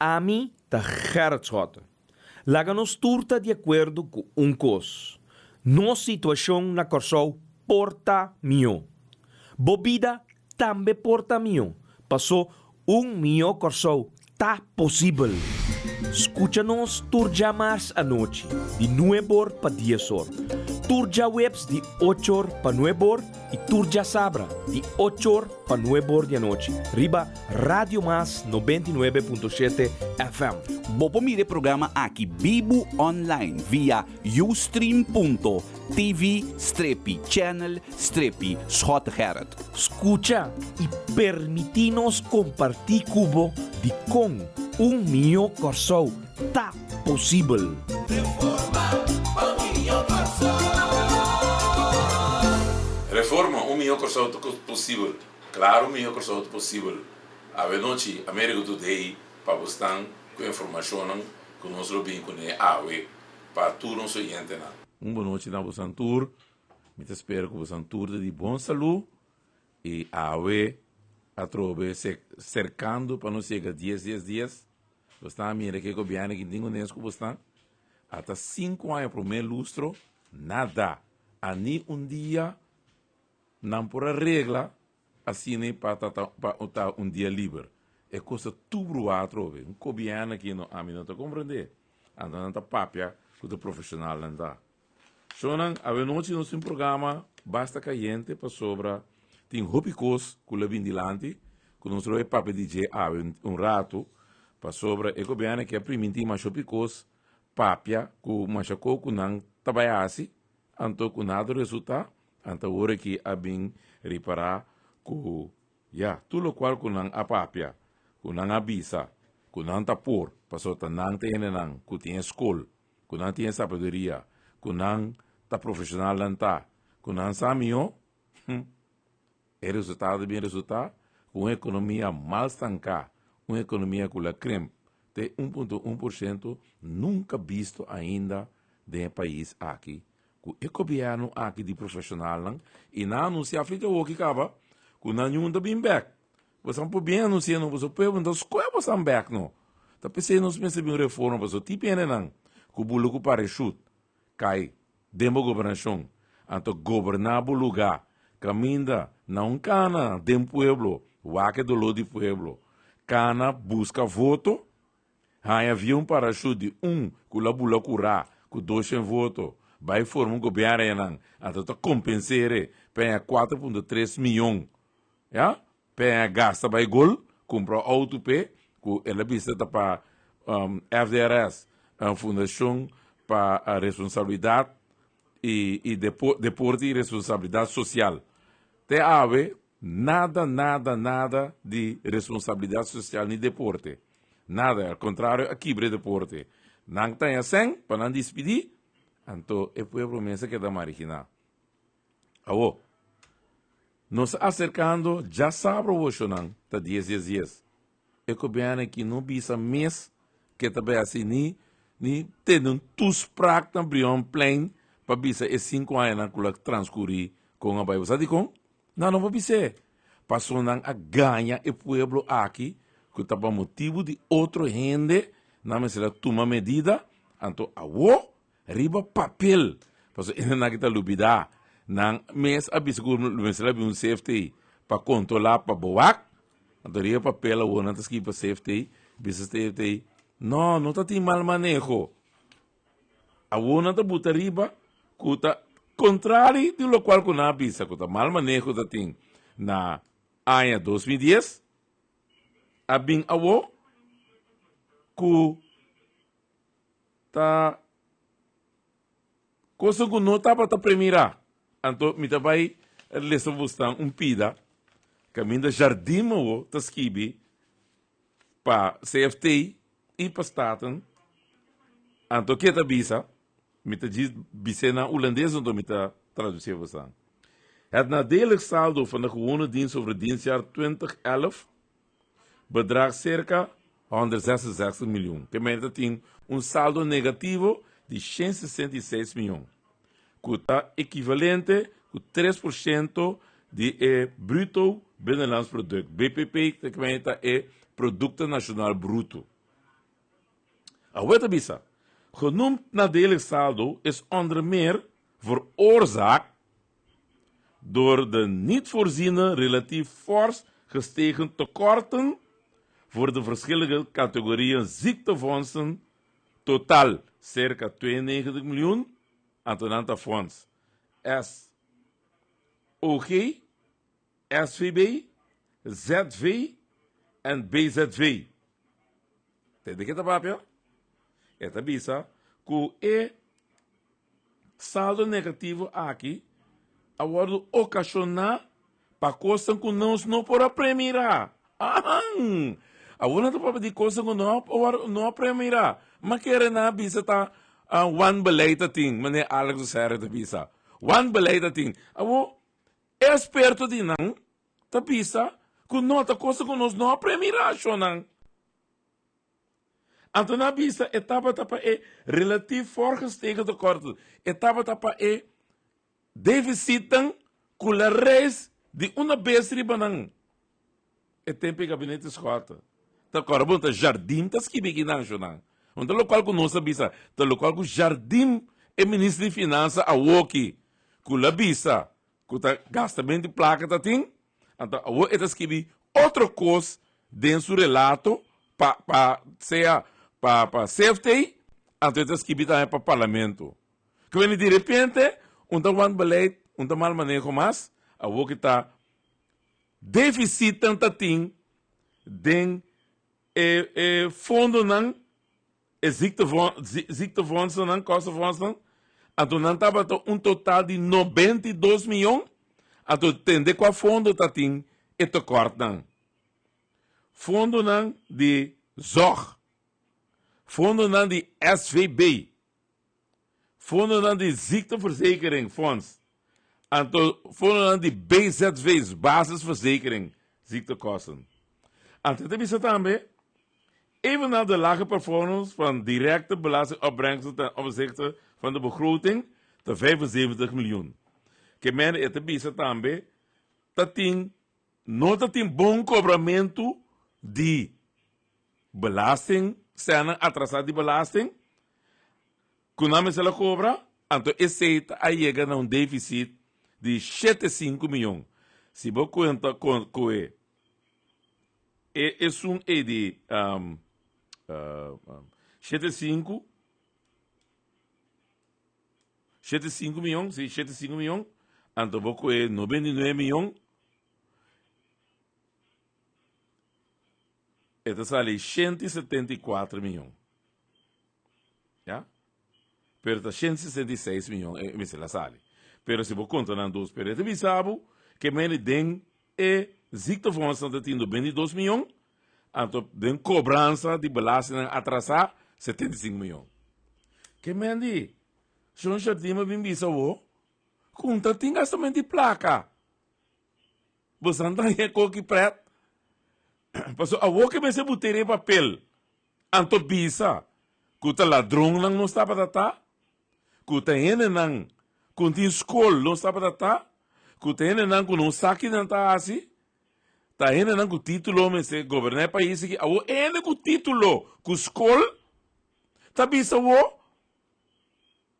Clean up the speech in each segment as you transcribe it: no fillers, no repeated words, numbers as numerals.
Ami ta Gerrit Schotte. Laga nos tur ta di akuerdo ku un kos, nos situashon na Kòrsou por ta mihó. Bo bida tambe por ta mihó, pasó un mihó Kòrsou ta posibel. Skucha nos tur djamars anochi di nuebor pa diesor, tur djaweps di ochor pa nuebor i tur djasabra di ochor pa nuebor di anochi riba Radio Mas 99.7 FM. Bo por mira e programa aki bibu online via ustream.tv strepi channel strepi Schottegerrit. Skucha i permití nos kompartí ku bo dikon un mihó Kòrsou ta posibel. Reforma, un mihó Kòrsou ta posibel. Klaro mihó Kòrsou ta posibel. Awenochi America Today pa bo stan ku informashonnan ku nos lo bin kuné awe pa tur nos oyentenan. Un bonochi na bosan tur. Mi ta spera ku bosan tur ta di bon salú i awe atrobe serkando pa nos yega dies dies dies. Bo stan a mira ke gobièrnu ki tin kunes ku bo stan. Ata sinku aña promé lustro nada. A ni un dia Nan por a regla asina pa ta pa ta un dia liber. E kos ta tur bruá atrobe. Un gobièrnu aki no ami no ta komprendé. Anto nan ta papia ku ta profeshonalnan ta. Shownan, awenochi nos tin programa basta kayente pasobra tin hopi kos ku lo bin dilanti ku nos lo e papia di dje awe un ratu pasobra e gobièrnu aki a primintí masha hopi kos papia ku masha kos ku nan ta bai hasi anto ku nada resultá. Anto awor aki a bin ripará ku, ya, tur lokual ku nan a papia, ku nan a bisa, ku nan ta por, pasobra ta nan ta hendenan ku tin e skol, ku nan tin e sabiduria, ku nan ta profeshonalnan ta, ku nan sa mihó, hm, e resultado bin resultá ku un ekonomia mal stanká, un ekonomia ku la krimp te 1.1% nunka bisto ainda den e pais aki Ku e gobièrnu aki di profeshonalnan i nan anunsiá aflita awoki kaba ku nan ñun ta bin bèk. Bosan por bien anunsiá no pasobra pueblo no ta skohe bosan bèk no. Ta p'esei nos mester bin un reforma pasobra tin hendenan ku bula ku parashut kai den bo gobernashon anto goberná bo lugá kaminda na un kana den pueblo wak e doló di pueblo kana buska voto Haña via un parashut di un ku la bula kurá ku doshen voto bai forma un gobièrnu ayanan anto ta kompensere pa haña 4.3 miyon ya pa haña gasta bai gol kumpra outo p'e ku el a bisa ta pa FDRS Fundashon pa Responsabilidat i Deporte i Responsabilidat Sosial te awe Nada, nada, nada di responsabilidad social ni deporte. Nada, al contrario a kibra e deporte. Nan ta haña sèn pa nan dispidí, anto e pueblo mes a keda mariginá. Awo, nos ta aserkando djasabra woshonan ta dies dies dies. E gobièrnu aki no bisa mes ke ta bai hasi ni ni tene un toespraak na Brionplein pa bisa e sinku añanan ku lo a transkurí kon a bai. Bo sa dikon? Nan no por bis'é, pasobra nan a gaña e pueblo aki ku ta pa motibu di otro hende nan mester a tuma medida, anto awo riba papel, pasobra esnan aki ta lubidá, nan mes a bisa ku mester a bin un CFT pa kontrolá pa bo wak, anto riba papel awo nan ta skibi pa CFT, bisa CFT, no, no ta tin mal maneho. Awor nan ta buta riba ku ta kontrali di lokual ku nan a bisa ku ta mal maneho ta tin na aña 2010, a bin awor ku ta kosa ku no tabata premirá. Anto mi ta bai lesa bosnan un pida kaminda Jardim awor ta skibi pa CFT i pa Staten. Anto ke ta bisa? Mi ta djis bis'é na Hulandes anto mi ta tradusié bosan. Het nadelig saldo van de gewone dienst over het dienstjaar 2011 bedraagt circa 166 miljoen. Ke mester ta tin un saldo negativo di 166 mion, ku ta ekivalente ku 3% di e bruto binnenlands product, BPP, ke mester ta e Produkto Nashonal Bruto. Awor ta bisa, Genoemd nadelig saldo is onder meer veroorzaakt door de niet voorziene relatief fors gestegen tekorten voor de verschillende categorieën ziektefondsen, totaal circa 92 miljoen, anto nan ta fonds S, OG, SVB, ZV en BZV. Tende ke ta papia? E ta bisa ku e saldo negativo aki a wòrdu okashoná pa kosnan ku nos no por a premirá. Ahan! Awor nan ta papia di kosnan ku no a no a premirá. Ma kere nan a bisa ta wanbeleid ta tin, manera Alex Rosario ta bisa. Wanbeleid ta tin. Awor e eksperto di nan ta bisa ku no ta kosnan ku nos no a premirá, shonnan. Anto nan a bisa e tabata pa e relatief voorgestegen tekorten, e tabata pa e defisitnan ku la reis di una bes riba nan. E tempu e gabinete Schotte ta kòrda bon ta Jardim ta skibi aki nan shonnan. No ta lokual ku nos a bisa, ta lokual ku Jardim e minister di finansa awoki ku la bisa ku ta gastamentu di plaka ta tin, anto awor e ta skibi otro kos den su relato pa pa sea pa pa CFT, anto e ta skibi tambe pa parlamento. Ke wende di repente un ta wanbeleid, un ta mal maneho mas, awor ki ta defisitnan ta tin den e e fondonan E ziektefondsennan, kostenfondsennan, anto nan tabata un total di 92 miyon, anto tende kua fondo ta tin e tekortnan. Fondonan di zog, fondonan di SVB, fondonan di ziekteverzekering fonds, anto fondonan di BZV's, basisverzekering ziektekosten. Anto ta bisa tambe, evenal de lage performance van directe belastingopbrengsten ten opzichte van de begroting ta 75 miljoen. Ke men e ta bisa tambe ta tin no ta tin bon kobramentu di belasting, sènnan atrasá di belasting, ku nan mester a kobra, anto esei ta a yega na un defisit di 75 miyon. Si bo kuenta ku e esun ei di 75, 75 miyon, si, 75 miyon, anto bo ku e 99 miyon, E ta sali 174 miyon. Ya? Pero ta 166 miyon e mester a sali. Pero si bo konta nan dos, pero e ta bisa bo ke mene den e ziektefonds nan ta tin 22 miyon, anto den kobransa di belastingnan atrasá 75 miyon. Ke men di, Shon Jardim a bin bisa bo ku un ta tin gastamentu di plaka. Bosan ta haña koki pret? Pasobra awor ke mester but'e riba papel, anto bisa ku ta ladronnan nos tabata ta, ku ta hendenan ku no tin skol nos tabata ta, ku ta hendenan ku no sa ki nan ta hasi, ta hendenan ku título mester goberná e pais aki. Awor e hende ku título, ku skol, ta bisa awor,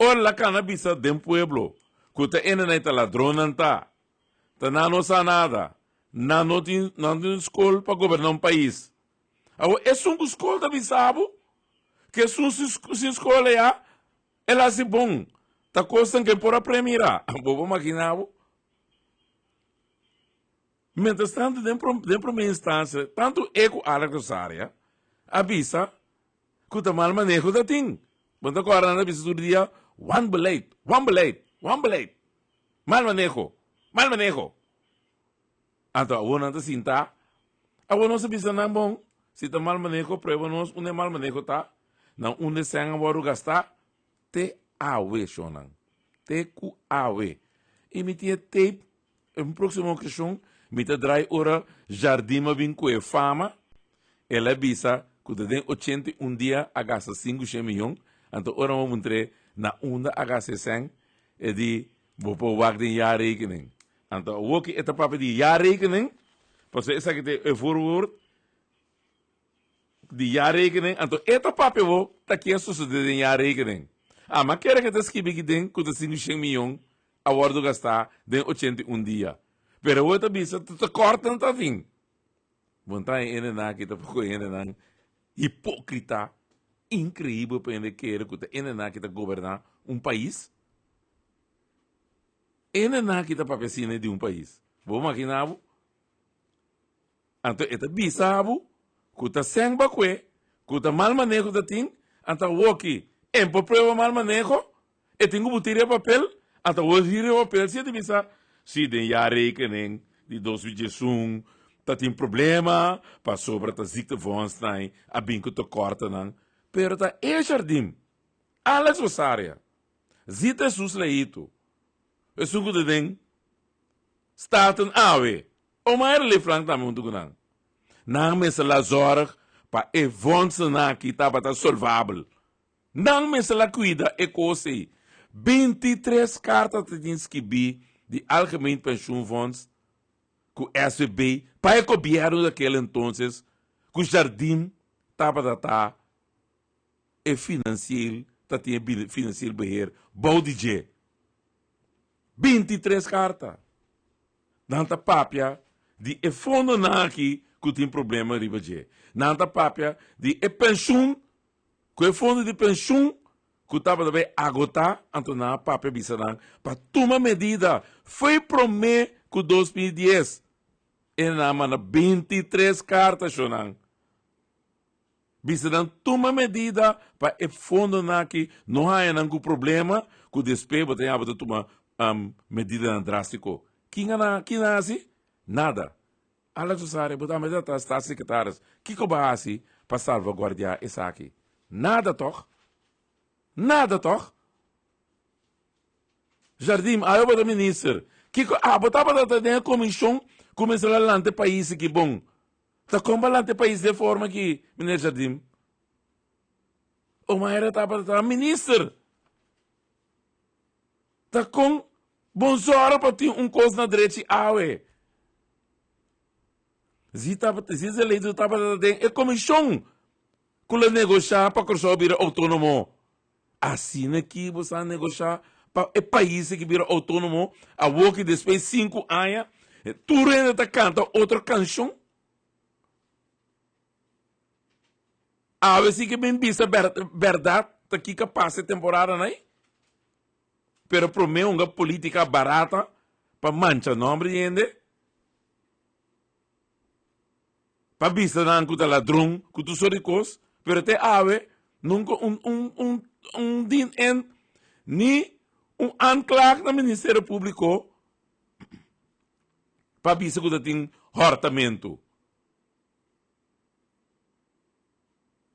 ora el a kana bisa den pueblo ku ta hendenan i ta ladronnan ta. Ta nan no sa nada. Nan no tin nan tin skol pa goberná un pais. Awor esun ku skol ta bisa bo ku esun sin skol ya el hasi bon. Ta kosnan ke por a premira. Bo por magina bo? Mientras tanto den den prome instancia tantu e ku Alex Rosaria a bisa ku ta mal maneho ta tin. Bo ta kòrda nan ta bisa tur dia wanbeleid, wanbeleid, wanbeleid. Mal maneho! Mal maneho! Anto awor nan ta sinta, awor nos a bisa nan bon, si ta mal maneho prueba nos unda e mal maneho ta, nan unda e sèn a wòrdu gastá, te awe shonnan, te ku awe. I mi tin e tape, un próksimo okashon mi ta drai ora Jardim a bin ku e fama, el a bisa ku ta den 81 dia a gasta 500 miyon, anto ora mi a puntr'é na unda a gasta e sèn, E di, Bo por wak den jaarrekening. Anto awor ki e ta papia di jaarrekening, pasobra esaki ta e voorwoord. Di jaarrekening, anto e ta papia bo ta ki a sosode den jaarrekening. Ama kere ke ta skibi ki den ku ta sinku shen miyon a wordo gastá den 81 dia. Pero awor e ta bisa ta tekortnan ta tin. Bon ta e hendenan aki ta poko hendenan hipókrita, inkreibel pa hende kere ku ta hendenan aki ta goberná un pais. Hendenan aki ta papia asina di un pais. Bo imaginá bo? Anto e ta bisa bo ku ta sèn bakwe, ku ta mal maneho ta tin, anto awoki en por prueba mal maneho, e tin ku bo tira e papel, anto awor tira e papel si e ta bisa, si den jaarrekening di 2011 ta tin problema pasobra ta ziektefondsnan a bin ku tekortonan, pero ta e Jardim, Alex Rosaria, Zita Jesus Leito, esun ku ta den Staten awe. Oma era Lefranc tambe huntu ku nan. Nan mester la zorg pa e fondsennan aki tabata solvabel. Nan mester la kuida e kos ei. 23 karta ta tin skibí di Algemeen Pensioenfonds ku SVB pa e gobièrnu di akel entonces ku Jardim tabata ta e finansieel ta tin e finansieel beheer bou di dje. 23 karta. Nan ta papia di e fondonan aki ku tin problema riba dje. Nan ta papia di e penshun, ku e fondo di penshun ku tabata bai agotá, anto nan a papia bisa nan pa tuma medida fo'i promé ku 2010. E nan a manda 23 karta shonnan. Bisa nan tuma medida pa e fondonan aki no haña nan ku problema ku despues bo ta yaba ta tuma medidanan drástiko. Kin a nan kin a hasi? Nada. Alex Rosario bo tambe ta staatssecretaris. Kiko bo a hasi pa salvaguardiá esaki? Nada tòg? Nada tòg? Jardim, awe bo ta minister. Kiko abo tabata ta den e komishon ku mester a lanta e pais aki bon? Ta kon pa lanta e pais den forma aki, meneer Jardim? Omaira tabata ta minister. Ta kon bon zora pa tin un kos na drechi awe? Zi tabata, zi Zeledo tabata den e komishon ku lo negoshá pa Kòrsou bira outónomo. Asina ki bo sa negoshá pa e pais aki bira outónomo, awor ki despues sinku aña tur hende ta kanta otro kanshon? Awe si ke bin bisa bèrdat ta kiko a pasa e temporadanan ei. Pero promé hunga polítika barata pa mancha nòmber di hende. Pa bisa nan ku ta ladron, ku tur sort di kos, pero te awe nunka un un un un din en ni un aanklaag na Ministerio Públiko pa bisa ku ta tin hòrtamentu.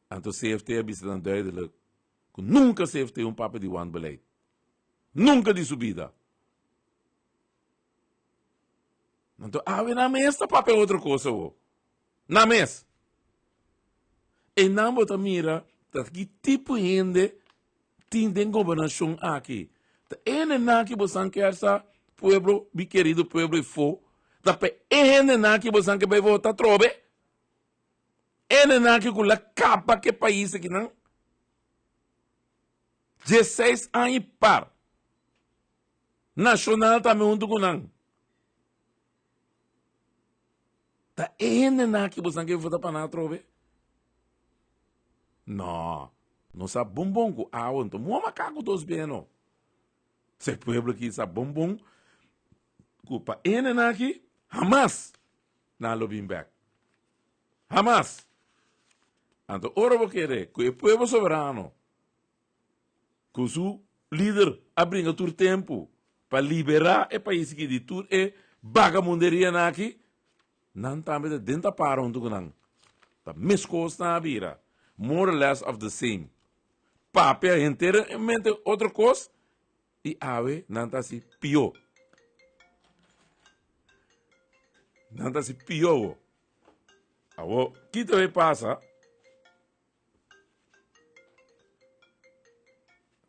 Anto CFT a bisa nan duidelijk ku nunka CFT un papia di wanbeleid. Nunka di su bida. Anto awe nan mes ta papia otro kos awo. Nan mes. E nan bo ta mira ta ki tipo hende tin den gobernashon aki. Ta hendenan ki bosan kier sa pueblo, mi kerido pueblo efo, ta pa e hendenan ki bosan ke bai vota atrobe. Hendenan ki ku la kaba ke pais akinan. 16 aña i par. Nacional tambe huntu ku nan. Ta e hendenan aki bosan ke vota pa nan atrobe? No, nos sa bon bon ku awa no ta mua makaku dos bia no. Se pueblo aki sa bon bon ku pa e hendenan aki hamas nan lo bin bek. Hamas! Anto ora bo kere ku e pueblo soberano ku su lider a bringa tur tempu pa liberá e pais aki di tur e bagamunderianan aki, nan tambe ta den tapara huntu ku nan. Ta meskos nan a bira, more or less of the same. Papia henteramente otro kos i awe nan ta hasi pió. Nan ta hasi pió awo. Awo, kiko ta pasa?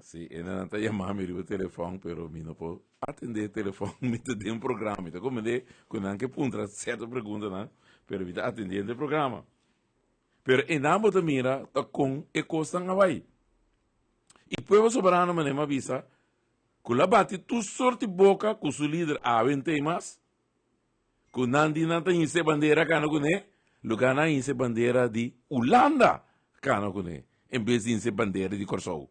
Sí, e nan ta yama mi riba telefòn, pero mi no por atendé e telefòn, mi ta den programa, mi ta komprendé ku nan ke puntra sierto preguntanan, pero mi ta atendiendo e programa. Pero einan bo ta mira ta kon e kosnan a bai. I Pueblo Soberano manera mi a bisa ku lo a bati tur sorti boka ku su lider awe n'tei mas, ku nan di nan ta hinsa e bandera kana kuné, lugá nan a hinsa e bandera di Hulanda kana kuné en bes di hinsa e bandera di Kòrsou.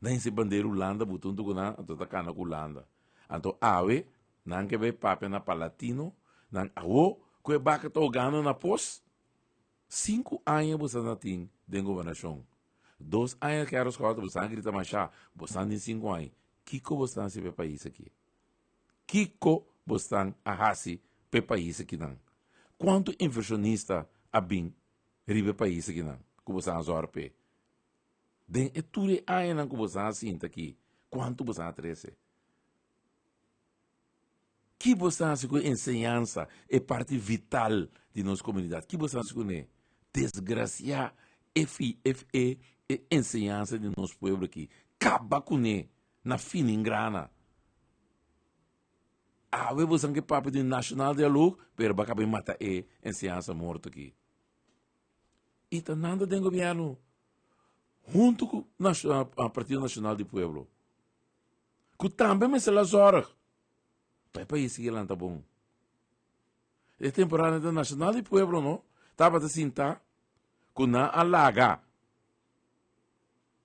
Nan hinsa e bandera Hulanda buta huntu ku nan anto ta kana ku Hulanda. Anto awe nan ke bai papia na Palatino, nan awo ku e baka ta hogando na pos. Sinku aña bo sa na tin den gobernashon. Dos aña Gerrit Schouten bo sa grita mashá, bo sa tin sinku aña. Kiko bo sa hasi pa e pais aki? Kiko bo stan a hasi pa e pais akinan? Kuantu invershonista a bin riba e pais akinan ku bo sa a zòrg p'e? Den e tur e añanan ku bo sa a sinta aki, kuantu bo sa a trese? Ki bo sa hasi ku e enseñansa, e parti vital di nos komunidat? Ki bo sa hasi kuné? Desgrasiá e fi e e e enseñansa di nos pueblo aki. Kaba kuné na finingrana. Awe bo san ke papia di National Dialoog, pero bo a kaba di mata e enseñansa morto aki. I ta nan ta den gobièrnu huntu ku Partido Nacional di Pueblo. Ku tambe mester la zorg pa e pais sigui lanta bon. E temporada internacional di pueblo no tabata sinta ku nan a laga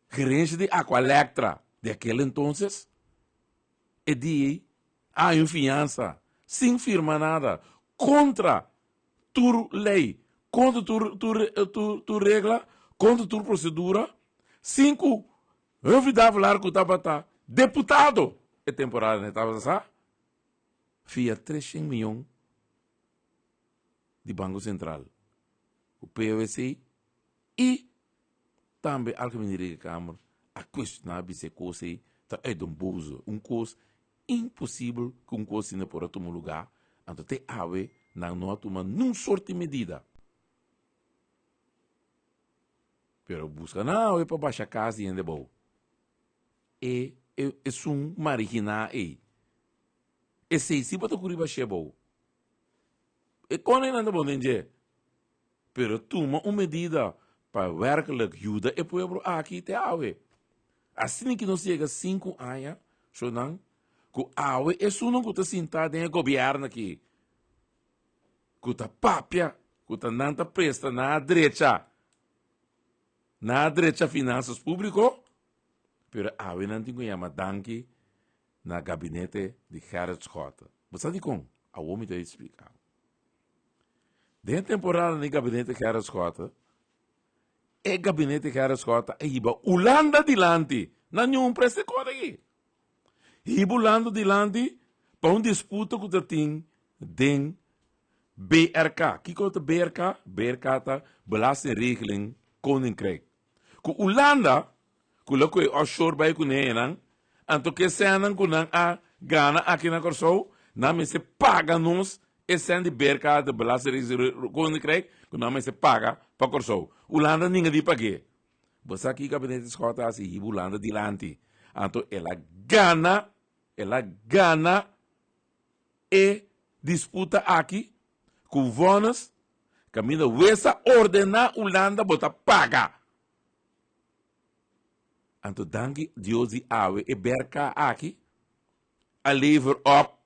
gerencia di Aqualectra di aquel entonces e di ei a haña un fiansa sin firma nada kontra tur lei, kontra tur tur tur regla, kontra tur prosedura sin ku Humphrey Davelaar ku tabata deputado e temporada e tabata sa fia treshen miyon di Banko Sentral ku PWC i tambe Algemene Rekenkamer a kuestioná bisa e kos ei ta uit den boze, un kos imposibel ku un kos asina por a tuma lugá, anto te awe nan no a tuma niun sort di medida. Pero buska nan awe pa basha kas di hende bou. E esun mariginá ei. Esei si bo ta kuri bash'é bou. E konenan ta bon den dje. Pero tuma un medida pa werkelijk yuda e pueblo aki te awe. Asina ki nos yega sinku aña, shownan, ku awe esunnan ku ta sintá den e gobièrnu aki, ku ta papia ku ta nan ta presta na drecha na drecha finansas públiko, pero awe nan tin ku yama danki na gabinete di Gerrit Schotte. Bo sa dikon? Awor mi ta explika. Den e temporada di gabinete Gerrit Schotte, e gabinete Gerrit Schotte a hiba Hulanda dilanti na niun presta e kos aki. Hiba Hulanda dilanti pa un disputa ku ta tin den BRK. Kiko ta BRK? BRK ta Belastingregeling Koninkrijk. Ku Hulanda, ku lo koe offshore bai ku nenan, anto ke sènnan ku nan a gana aki na Kòrsou, nan mester paga nos e sèn di BRK, de Belastingregeling Koninkrijk, ku nan mester paga pa Kòrsou. Hulanda ninga di pag'é. Bo sa ki Gabinete Schotte a hasi? Hiba Hulanda dilanti. Anto el a gana, el a gana e disputa aki ku vònes kaminda wes a ordená Hulanda bo ta paga. Anto danki Dios di awe e berka aki a lever op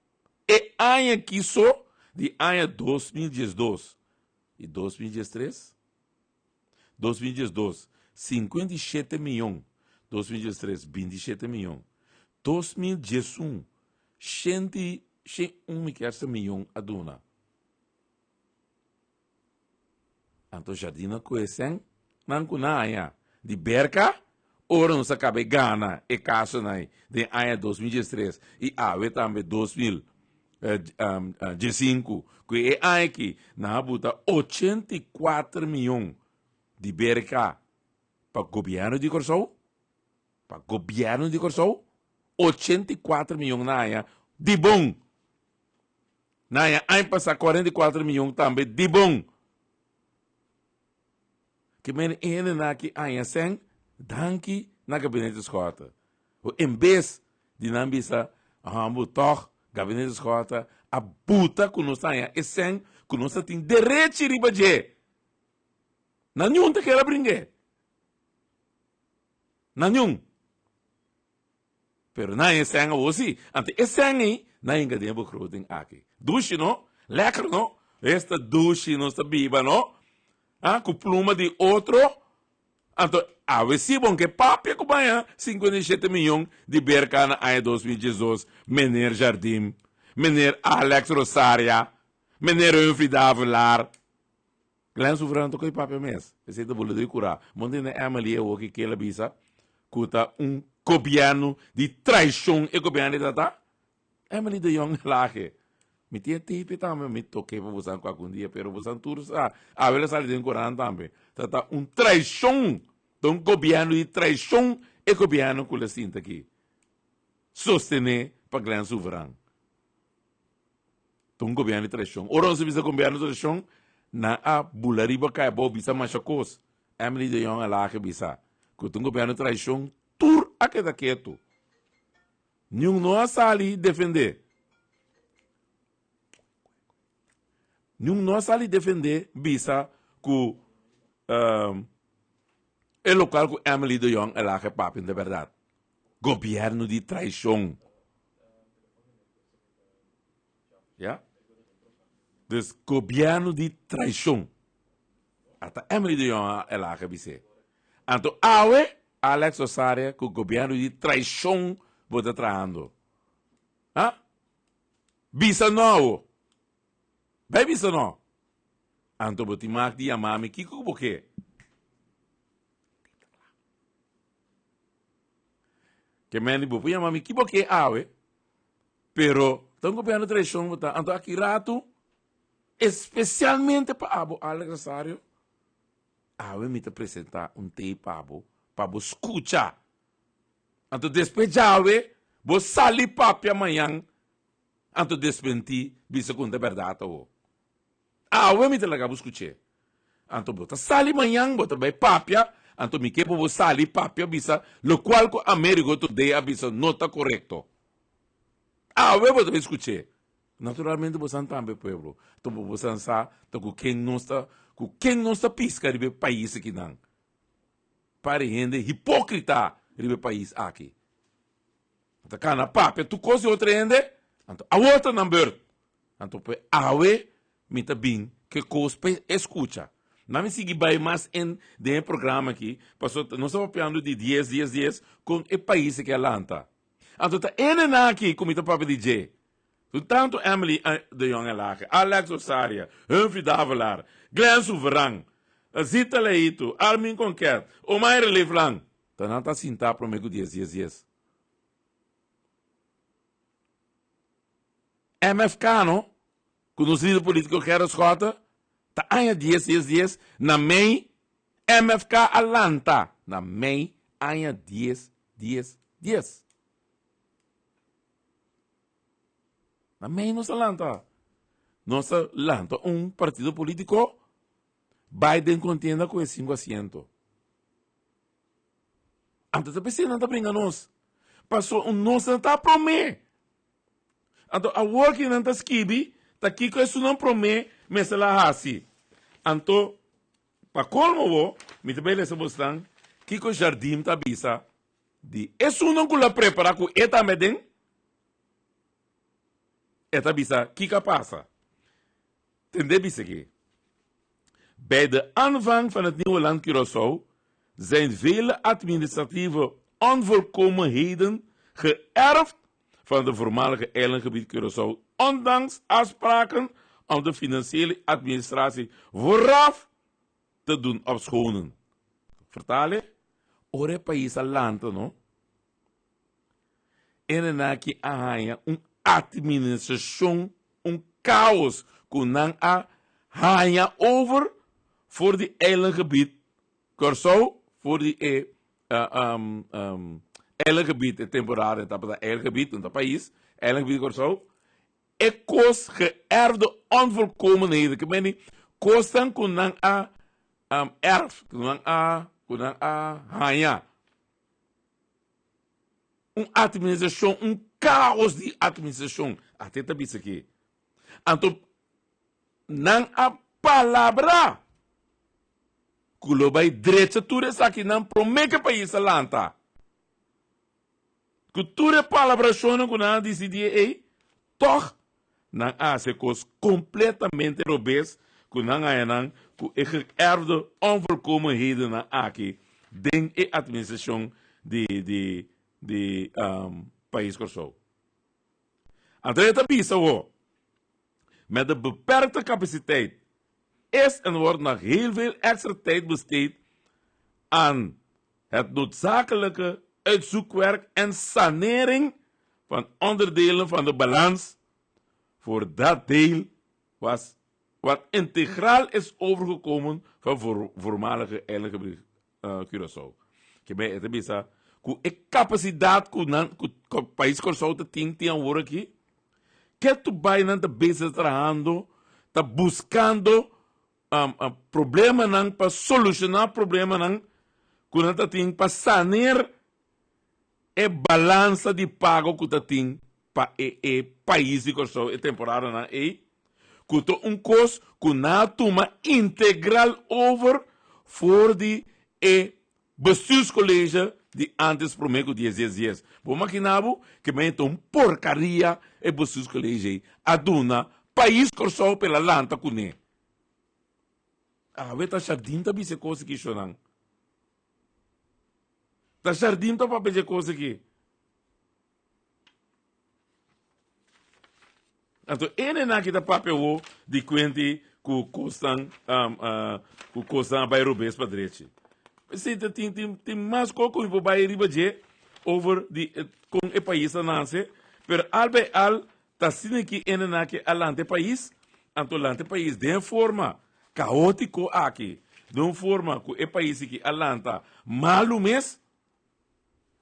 e aña aki so di aña 2012 i 2013. 2012, 57 miyon, 2013, 27 miyon, 2011, shenti shen un mi kier sa miyon a duna. Anto Jardina ku e sen nan ku nan haña di berka ora nos a kaba e gana e kasonan den aña 2013 i awe tambe 2015 ku e aña aki nan a buta 84 miyon di berka pa gobièrnu di Kòrsou. Pa gobièrnu di Kòrsou, 84 miyon nan haña di bon. Nan haña aña pasá 44 miyon tambe di bon. Ke men e hendenan aki haña sèn danki na Gabinete Schotte. En bes di nan bisa, Ahambo tòg Gabinete Schotte a buta ku nos ta haña e sèn ku nos ta tin derechi riba dje. Nan niun ta kere bring'é. Nan niun. Pero nan e sèn awor si. Anto e sèn ei nan hinka den e begroting aki. Dushi no? Lekker no? Esta dushi nos ta biba no? Ah, ku pluma di otro. Anto awe si bon ke papia ku baña 57 miyon di berka na aña 2012, meneer Jardim, meneer Alex Rosaria, meneer Humphrey Davelaar. Glenn Soeverano ta koe papia mes. Esei ta bula di kurá. Bo ntende Emily e woki ke el a bisa ku ta un gobièrnu di traishon e gobièrnu ei ta ta? Emily de Jong Lage. Mi tin e tape tambe, mi toke pa bosan kualkun dia, pero bosan tur sa. Awe el a sali den korant tambe. Ta ta un traishon, ta un gobièrnu di traishon e gobièrnu ku el a sinta aki. Sostené pa Glenn Soeveran. Ta un gobièrnu di traishon. Ora nos a bisa gobièrnu di traishon, nan a bula riba kai abou bisa masha kos. Emily de Jong a laga bisa ku ta un gobièrnu di traishon, tur a keda ketu. Niun no a sali defendé. Niun no a sali defendé bisa ku e lokual ku Emily de Jong a laga papia ta bèrdat. Gobièrnu di traishon. Ya. Dus gobièrnu di traishon. Ata Emily de Jong a laga bis'é. Anto awe Alex Osaria ku gobièrnu di traishon bo ta trahando. Ha? Bisa no awo. Bai bisa no. Anto bo tin mag di yama mi kiko ku bo ke. Ke men di bo por yama mi ki bo ke awe, pero ta un gobièrnu traishon bo ta. Anto aki ratu, espesialmente pa abo Alex Rosario, awe mi ta presentá un tape pa bo, pa bo skucha. Anto despues djawe bo sali papia mañan, anto desmentí bisa ku no ta bèrdat awo. Awe mi ta laga bo skuch'é. Anto bo ta sali mañan, bo ta bai papia, anto mi ke pa bo sali papia bisa lokual ku Amerigo Today a bisa no ta korekto. Awe bo ta bai skuch'é. Naturalmente bosan tambe pueblo. Anto bo bosan sa ta ku ken nos ta ku ken nos ta piska riba e pais akinan. Pare hende hipokrita riba e pais aki. Nan ta kana papia tur kos di otro hende, anto awor ta nan beurt. Anto pe awe mi ta bin ke kos pe e skucha. Na mi sigui bai mas en den e programa aki, pasobra nos ta papiando di dies, dies, dies kon e pais aki a lanta. Anto ta enenan aki ku mi ta papia di dje. Tantu Emily de Jong Elhage, Alex Osaria, Humphrey Davelaar, Glenn Souveran, Zita Leito, Armin Conquet, Omaire Leeflang, ta nan ta sinta prome ku dies dies dies. MFK no, ku nos lider politiko Gerrit Schotte, ta aña dies dies dies na mei MFK a lanta na mei aña dies dies dies. Na mei nos a lanta. Nos a lanta un partido politico bai den contienda cu e cinco asiento. Anto ta pesey nan ta bringa nos. Paso un nos nan ta prome. Anto awor ki nan ta skibi ta kiko esunnan prome mester la hasi. Anto pa colmo bo mi ta bay lesa bosnan kiko Jardim ta bisa Di esunnan ku lo a prepará ku e tambe den, e ta bisa, Kiko a pasa? Tende bisa aki, Bij de aanvang van het nieuwe land Curaçao zijn vele administratieve onvolkomenheden geërfd van de voormalige eilandgebied Curaçao, ondanks afspraken om de financiële administratie vooraf te doen opschonen. Vertale, ora e pais a lanta no, enenan aki a haña un administracion, un caos cu nan a haña over for di eilandgebied Curaçao, for di e eilandgebied, e temporada tabata eilandgebied, no ta pais, eilandgebied Curaçao, E kos geërfde onvolkomenheden, ke meni kosnan ku nan a erf, ku nan a, ku nan a haña. Un administrashon, un kaos di administrashon. Ate ta bisa aki. Anto nan a palabrá. ku lo bai drecha tur esakinan promé ku e pais a lanta. Ku tur e palabrashonnan ku nan a disidí ei, tòg nan a hasi e kos kompletamente robes ku nan haña nan ku e geërfde onvolkomenhedennan aki den e administrashon di di di pais Kòrsou. Anto e ta bisa awor, Met de beperkte capaciteit is en wordt nog heel veel extra tijd besteed aan het noodzakelijke uitzoekwerk en sanering van onderdelen van de balans voor dat deel was wat integraal is overgekomen van voor, voormalige eilandgebied uh, Curaçao. Ke men e ta bisa ku e kapasidat ku nan ku pais Kòrsou ta tin tin awor aki, ketu bai nan ta bezig trahando, ta buskando um, um, problemanan pa solushoná problemanan ku nan ta tin pa saneer e balansa di pago ku ta tin pa e e pais di Kòrsou e temporadanan ei, ku ta un kos ku nan a tuma integral over for di e bestuurscollege di antes promé ku dies dies dies. Bo makina bo ke men ta un porkaria e bestuurscollege ei a duna pais Kòrsou pa el a lanta kuné. Awe ta Shardin ta bisa e kos aki shonnan. Ta Shardin ta papia dje kos aki. Anto ene ki ta papia wo di kuenti ku kosnan um, uh, ku kosnan a bai robes pa drechi. Si tin tin tin mas kos ku mi por bai riba dje over di eh, kon e pais a nase, pero al bij al ta asina ki ene ki a lanta e pais, anto lanta e pais den forma kaotiko aki, den un forma ku e pais aki a lanta malu mes.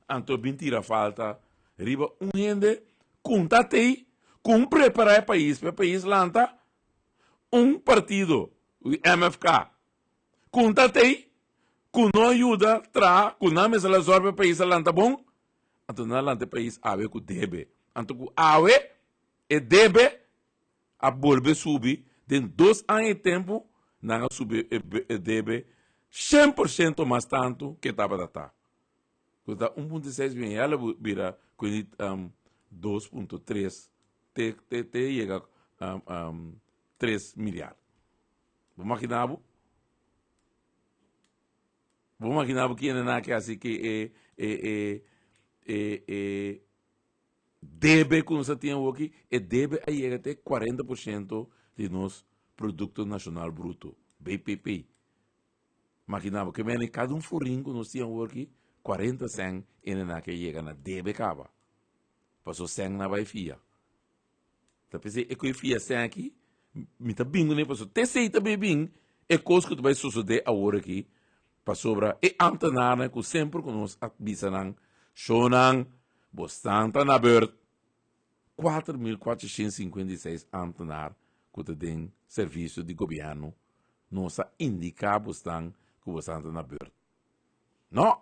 Anto bin tira falta riba un hende kun ta tei, kun prepara e pais pa e pais lanta, un partido, MFK, kun ta tei, ku no a yuda traha, ku nan mester la zorg pa e pais a lanta bon, anto nan a lanta e pais awe ku debe. Anto ku awe e debe a bolbe subi, den dos aña i tempu nan a subi e debe 100% mas tantu ke tabata ta. Ku ta 1.6 bion, ya lo bira ku di 2.3 te te te yega 3 milyar. Bo makina bo? Bo makina bo kiende nan ke hasi ke e e e e e Debe ku nos a tin awoki, e debe a yega te 40% di nos Produkto Nashonal Bruto, BPP. Makina bo, ke mene kada un forin ku nos tin awoki, 40 sèn ene nan ke yega na debe kaba. Paso sèn nan bai fia. Ta p'esei e ku e fia sèn aki, mi ta bin kuné paso te esei ta bai bin e kos ku ta bai sosodé awor aki, pasobra e ambtenarnan ku semper ku nos a bisa nan, Shownan, bosnan ta na beurt. 4456 ambtenar ku ta den servisio di gobièrnu, nos a indiká bosnan ku bosnan ta na beurt. No!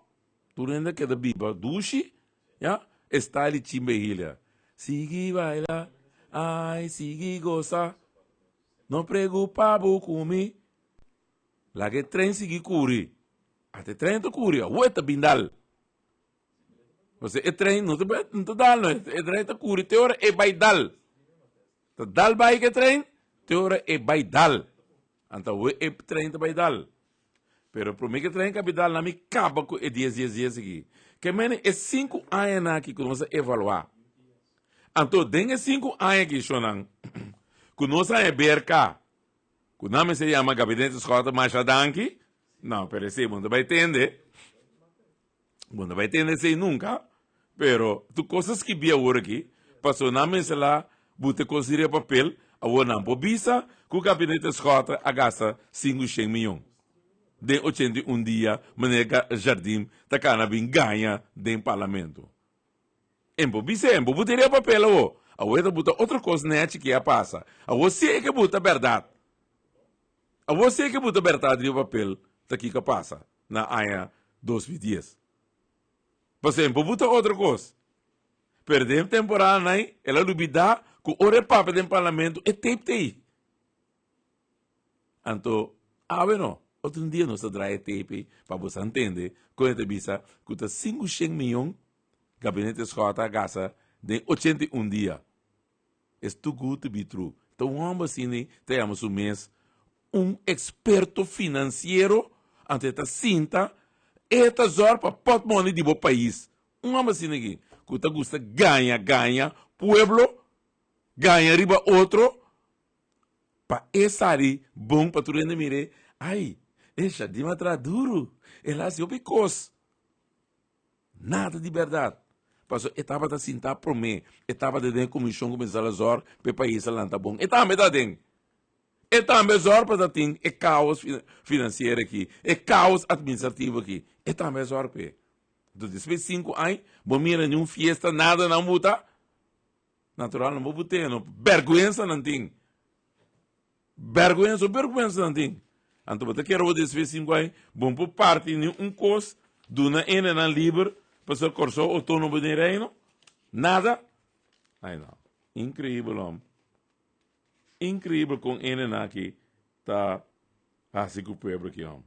Tur hende a keda biba dushi, ya, e style di Chimba Hilia. Sigui baila, ai, sigui gosa, no preocupa bo ku mi. Laga e tren sigui kuri. Ata e tren ta kuri, awe ta bin dal. Pasobra e tren no ta no ta dal no, e tren ta kuri te ora e bai dal. Ta dal bai ku e tren te ora e bai dal. Anto awe e tren ta bai dal. Pero prome ku e tren kabi dal nan mi kaba ku e dies dies dies aki. Ke mene e sinku añanan aki ku nos a evaluá. Anto den e sinku aña aki shonnan ku nos a haña BRK ku nan mester yama Gabinete Schotten masha danki. No, pero esei bo no ta bai tende. Bo no bai tende esei nunca, pero tur cos a skibi awor aki, pasobra nan mester la buta e cos riba papel, awor nan por bisa cu Gabinete Schotten a gasta 500 miyon den 81 dia, manera Jardim ta cana bin gaña den Parlamento. En por bisa, en por buta riba papel awor, awor e ta buta otro cos nechi ki a pasa, awor si e ke buta berdad, awor si e ke buta berdad riba papel ta kiko a pasa. Na aña 2010. Pasobra por buta otro kos. Pero den temporada nai, el a lubida ku ora e papia den parlamento e tape ta ei. Anto, awe no. Otro dia nos ta draai e tape pa boso entende kon e ta bisa ku ta 500 miyon Gabinete Schotte a gasta den 81 dia. It's too good to be true. Ta un homber asina ta yama su mes un experto financiero, anto e ta sinta, e ta zorg pa portmoney di bo pais. Un homber asina aki cu ta gusta gaña gaña pueblo, gaña riba otro, pa e sali bon pa tur hende mira e, ay, e Shadim a traha duru, el a haci hopi cos. Nada di bèrdat. Pasobra e tabata sintá promé, e tabata den e komishon ku mester a zòrg pa e pais a lanta bon. E tambe ta den. E tambe zòrg pa ta tin e kaos finansiero aki, e kaos atministrativo aki. E tambe a zòrg p'e. Enton despues di sinku aña, bo mira niun fiesta, nada nan buta. Natural nan bo but'e, no. Bèrgwensa nan tin. Bèrgwensa, bèrgwensa nan tin. Anto bo ta kere bo despues sinku aña, bo no por parti ni un kos, duna hendenan liber pasobra Kòrsou outónomo den Reino? Nada? Ai no. Inkreibel hòm. Inkreibel kon hendenan aki ta hasi ku pueblo aki hòm.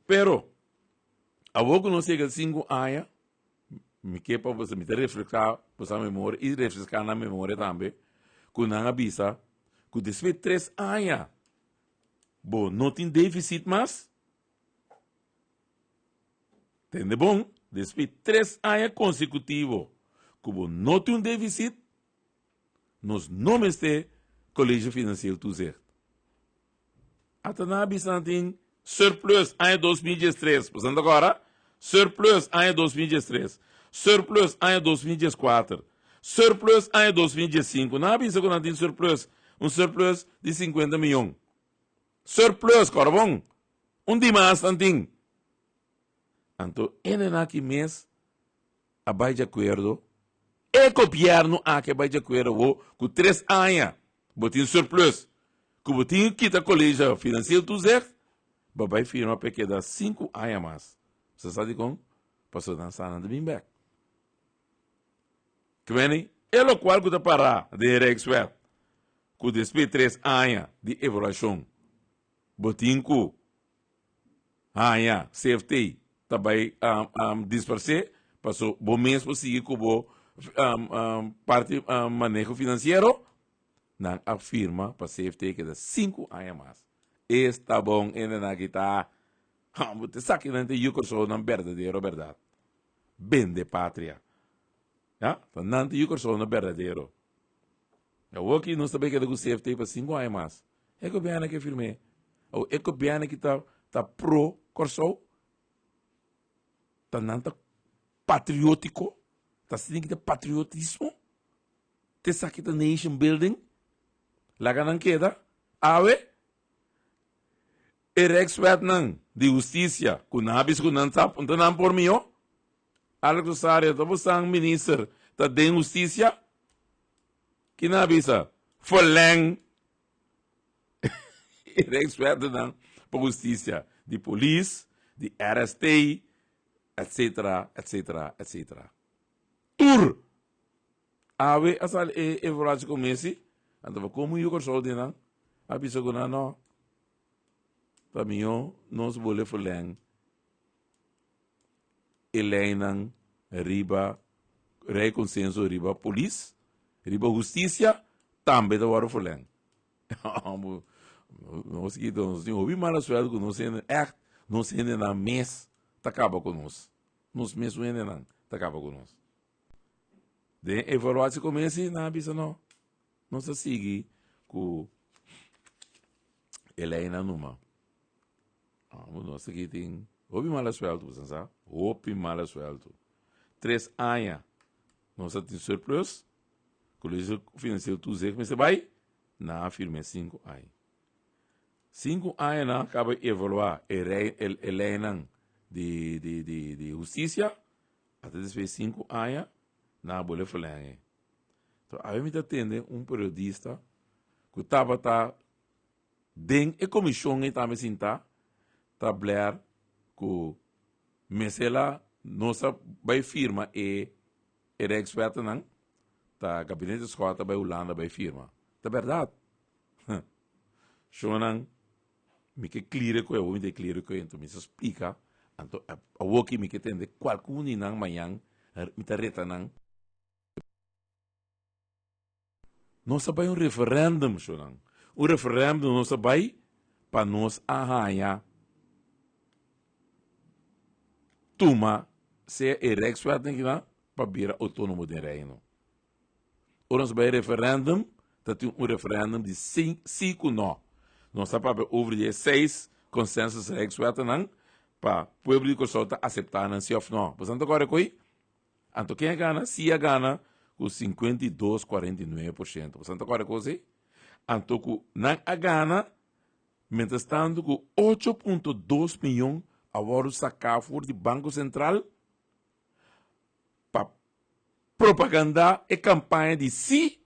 Pero, awor ku nos yega sinku aña, Mi ke pa boso, mi ta refreská boso memoria i refreská nan memoria tambe ku nan a bisa ku despues di tres aña bo no tin defisit mas. Tende bon, despues di tres aña konsekutivo ku bo no tin un defisit, nos no mester College Financieel Toezicht. Ata nan a bisa nan tin surplus aña 2013. Bo sa agora? Surplus aña 2013. Surplus aña 2014. Surplus aña 2015. Nan a bisa ku nan tin surplus. Un surplus di 50 miyon. Surplus, kòrda bon. Un dimas nan tin. Anto hendenan aki mes a bai di akuerdo, e gobièrnu aki a bai di akuerdo awor ku tres aña bo tin surplus, ku bo tin kita Colegio Financieel Toezicht, bo bai firma pa e keda sinku aña mas. Bo sa dikon? Pasobra nan sa nan ta bin bèk. Kmeni, e lokual ku ta pará den e Rijkswet, ku despues di tres aña di evaluashon bo tin ku haña CFT ta bai dispers'é paso bo mes por sigui ku bo parti maneho finansiero, nan a firma pa CFT keda sinku aña mas. Esta bon hendenan aki ta. Bo ta sa kinan ta yu Kòrsou nan berdadero bèrdat. Bende patria. Ya, ta nan ta yu Kòrsou nan berdadero. Awor ki nos ta bai keda ku CFT pa sinku aña mas. E gobièrnu ke firm'é. Awor e gobièrnu ki ta ta pro Kòrsou, ta nan ta patriótiko, ta asina ki ta patriotismo, ta esaki ta nation building, laga nan keda. Awe e Rijkswetnan di hustisia ku nan a bisa ku nan sa punta nan por mihó. Alex Rosario ta bosan minister ta den hustisia? Ki nan a bisa? Verleng e Rijkswetnan pa hustisia di polis, di RST, etcetera, etcetera, etcetera. Tur! Awe a sali e evaluatie commissie, anto pa komo yu Kòrsou den nan, a bisa ku nan no, ta mihó nos bole verleng e leinan riba rei konsenso riba polis, riba hustisia, tambe ta wòrdu verleng. Nos kita nos tin hopi mala suerte ku nos hende ègt nos hendenan mes ta kaba ku nos. Nos mesun hendenan ta kaba ku nos. Den evaluatie commissie nan a bisa no, nos ta sigui ku e leinan numa. Nos aki tin hopi mala suelto, bo sa, hopi mala suelto. Tres aña nos a tin surplus, Colegio Financiero Toezicht mester bai, nan a firma e sinku aña. Sinku aña nan a kaba evaluá e rei e leinan di di di di hustisia, ata despues sinku aña nan a bolbe verleng'e. So awe mi ta tende un periodista ku tabata Den e komishon ei tambe sintá ta Blair ku mester nos a bai firma e e Rijkswettennan, ta Gabinete Schotte a bai Hulanda bai firma. Ta bèrdat. Shownan, mi ke klire ku e, awor mi ta klire ku e, anto mi sa splika, anto awor ki mi ke tende kualkun di nan mañan, mi ta reta nan. Nos a bai un referendum, shownan. Un referendum nos a bai pa nos a haña tuma sea e Rijkswet nan pa bira outónomo den Reino. Ora nos bai referendum, ta tin un referendum di sí, sí ku no. Nos ta papia over di e seis consensus rijkswettennan pa pueblo di Kòrsou ta aseptá nan sí òf no. Boso ta kòrda ku ei? Anto ken a gana? Sí a gana ku 52, 49%. Boso ta kòrda kos ei? Anto ku nan a gana, mientras tanto ku 8.2 miyon a wòrdu saká for di Banko Sentral pa propagandá e kampaña di sí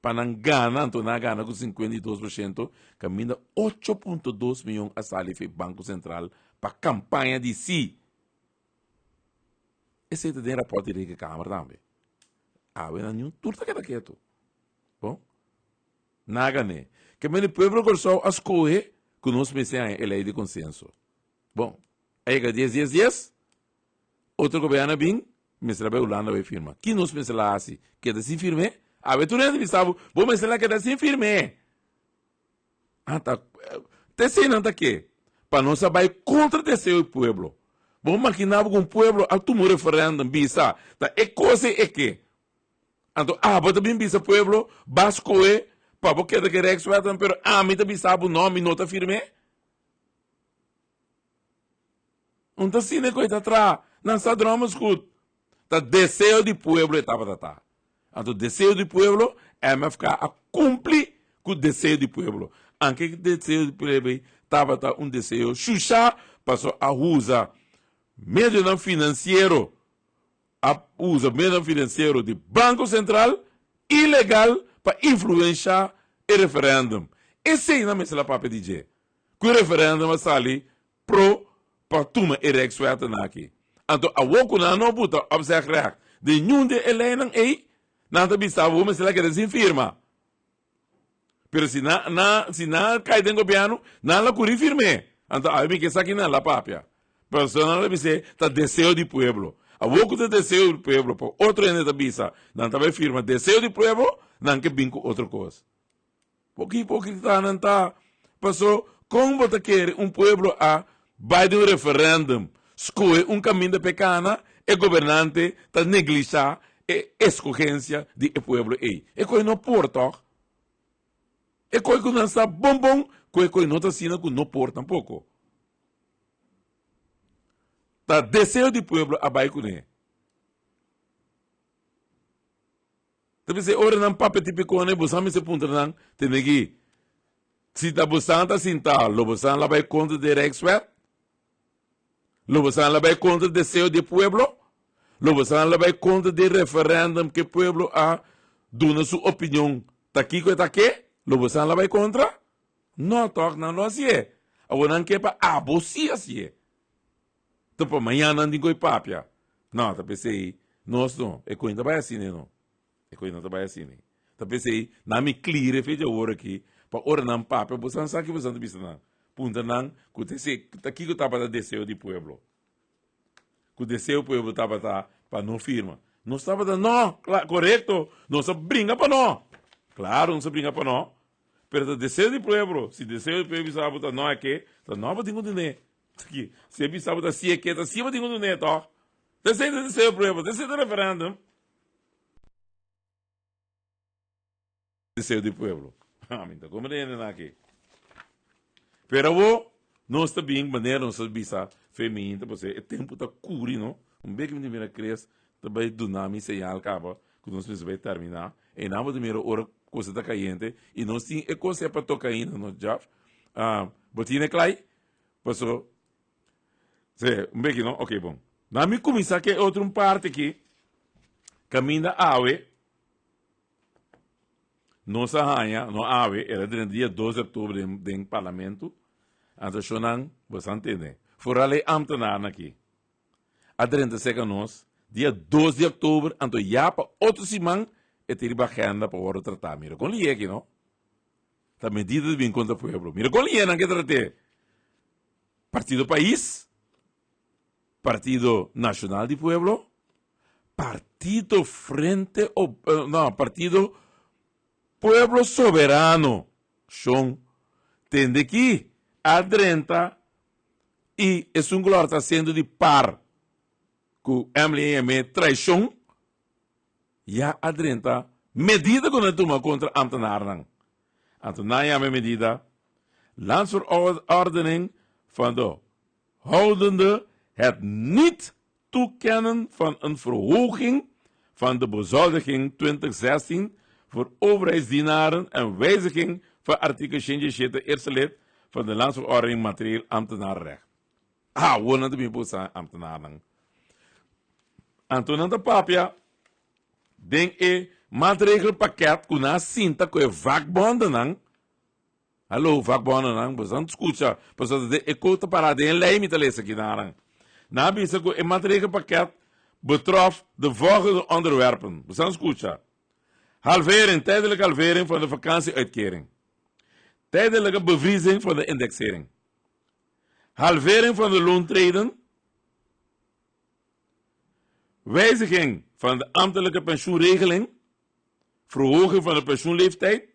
pa nan gana, anto nan a gana ku 52%, kaminda 8.2 miyon a sali for e Banko Sentral pa kampaña di sí. Esei ta den rapòrt di Rekenkamer tambe. Awe nan niun tur ta keda ketu. Bon, nan a gané. Ke men e pueblo di Kòrsou a skohe ku nos mester haña e lei di konsenso. Bon, a yega dies dies dies, Otro gobierno a bin, mester a bai Hulanda bai firma. Ki nos mester la hasi? Keda sin firm'é? Awe tur hende bisa bo, bo mester la keda sin firm'é. Ata, te esei nan ta ke? Pa nos a bai kontra deseo di pueblo. Bo makina bo ku un pueblo a tuma un referendum bisa ta e kos ei e ke. Anto abo ta bin bisa pueblo, ba skohe pa bo keda ku e Rijkswet, pero ami ta bisa bo no, mi no ta firm'é. Un ta asina ku e ta traha. Nan sa dromes goed. Ta deseo di pueblo e tabata ta. Anto deseo di pueblo, MFK a kumpli ku deseo di pueblo. Anke deseo di pueblo ei tabata un deseo shusha paso a usa medionan finansiero, a usa medionan finansiero di Banko Sentral ilegal pa influensha e referendum. Esei nan mester a papia di dje. Ku e referendum a sali pro pa tuma e Rijkswetten aki. Anto awor ku nan no buta opzegrecht den niun di e leinan ei, nan ta bisa awor mester a keda sin firma. Pero si nan, nan, si nan kai den gobièrnu, nan lo kuri firm'é. Anto awe mi ke sa ki nan la papia. Pasobra nan ta bis'é ta deseo di pueblo. Awor ku ta deseo di pueblo, pa otro hende ta bisa nan ta bai firma deseo di pueblo, nan ke bin ku otro kos. Poki hipokritanan ta. Paso, kon bo ta kere un pueblo a bai den un referendum, skohe un kaminda p'e kana, e gobernante ta neglisha e eskogensia di e pueblo ei? E koi no por tòg? E koi ku nan sa bon bon ku e koi no ta asina ku no por tampoko. Ta deseo di pueblo a bai kuné. Ta bisa e ora nan papia tipikone bosan mester puntra nan, tene ki, si ta bosan ta sinta, lo bosan la bai kontra di Rijkswet? Lo bosan la bai kontra deseo di e pueblo? Lo bosan la bai kontra di referendum ke pueblo a duna su opinion ta kiko e ta ke? Lo bosan la bai kontra? No tòg, nan lo hasié. Awor nan ke pa abo si hasié. Ta pa mañana nan tin ku e papia. No, ta p'esei nos no, e koin ta bai asina no. E koin no ta bai asina. Ta p'esei nan mi klire fecha awor aki pa ora nan papia boso nan sa ki boso ta bisa nan. Puntra nan ku ta esei ta kiko tabata deseo di pueblo. Ku deseo pueblo tabata pa no firma. Nos tabata no, korekto, nos a bringa pa no. Klaro nos a bringa pa no. Pero ta deseo di pueblo. Si deseo di pueblo bisa bo ta no ake, ta no bo tin ku tene. Si e bisa bo ta si eke, ta si bo tin ku tene tòg. Ta esei ta deseo di pueblo, ta esei ta referendum. Deseo di pueblo. Mi ta komprende hendenan aki. Pero awor nos ta bin manera nos ta bisa feminta pasobra e tempu ta kuri no. Un bek mi ta mira Chris ta bai duna mi señal kaba ku nos mester bai terminá. Einan bo ta mira ora cosa ta kayente i nos tin e cosa ya pa toka ainda no Jeff. Bo tine klai? Paso se un beki no? Ok bon. Na mi kuminsá ke otro un parti aki kaminda awe nos a haña, no awe, era den dia dos di oktober den den parlamento, anto shownan bo sa ntende, foral e ambtenarnan aki a drenta serka nos dia dos di oktober, anto ya pa otro siman e tin riba agenda pa wòrdu tratá. Mira kon liye aki no. Ta medida di bin kontra pueblo. Mira kon liñanan ke trat'é. Partido Pais, Partido Nacional di Pueblo, Partido Frente Op, no, Partido Pueblo Soberano. Shon, tende ki a drenta i esun ku lo a ta hasiendo di par ku Emily a yam'é traishon, ya a drenta medida ku nan a tuma kontra amtenarnan. Anto nan a yama e medida Landsverordening van de houdende het niet toekennen van een verhoging van de bezoldiging 2016 voor overheidsdienaren en wijziging van artikel 107 eerste lid van de Landsverordening Materieel Ambtenarenrecht. Awor nan ta bin pusa ambtenarnan. Anto nan ta papia den e maatregelpakket ku nan a sinta ku e vakbondennan. Hallo vakbondennan, boso nan skucha, pasobra ta den e kos ta pará den e lei mi ta lesa aki naran. Nan a bisa ku e maatregelpakket betrof de volgende onderwerpen. Boso nan skucha. Halvering, tijdelijke halvering van de vakantieuitkering. Tijdelijke bevriezing van de indexering. Halvering van de loontreden, wijziging van de ambtelijke pensioenregeling, verhoging van de pensioenleeftijd